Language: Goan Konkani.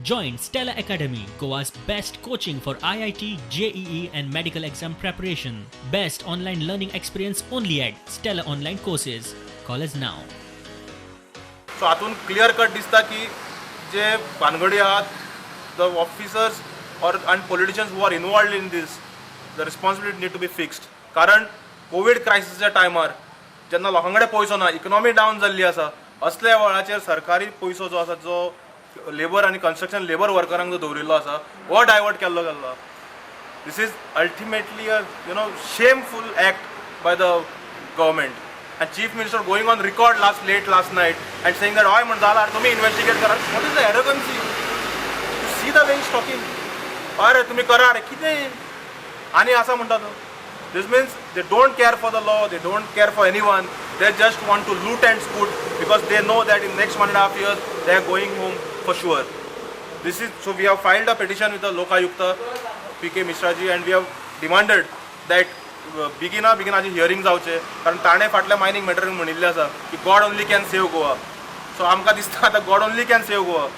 Join Stella Academy, Goa's best coaching for IIT, JEE, and medical exam preparation. Best online learning experience only at Stella Online Courses. Call us now. So हातून क्लियर कट दिसता की जे भानगडी आहात, the officers or and politicians who are involved in this, the responsibility need to be fixed. कारण कोवीड क्रायसिसाच्या टायमार जेन्ना लोकां कडेन पयसो ना, इकॉनॉमी डावन जाल्ली आसा, असल्या वेळाचेर सरकारी पयसो जो आसा, जो लेबर आनी कन्स्ट्रक्शन लेबर वर्करांक जो दवरिल्लो आसा, हो डायवर्ट केल्लो गेल्लो. This is ultimately a shameful act by the government, and Chief Minister going on record last late last night and saying that हय म्हण जाला, तुम्ही इन्व्हेस्टिगेट करा. What is the arrogancy? You see the way he's talking. अरे तुम्ही करा रे, कितें आनी आसा म्हणटा तो. This means they don't care for the law, they don't care for anyone. They just want to loot and scoot because they know that in next 1.5 years they are going home for sure. This is so we have filed a petition with the Lokayukta P K Mishraji and we have demanded that बेगिना बेगीन हाजी हियरींग जावचें, कारण ताणें फाटल्या मायनींग मॅटरीन म्हणिल्लें आसा की God only can save Goa. So आमकां दिसता आतां God only can save Goa.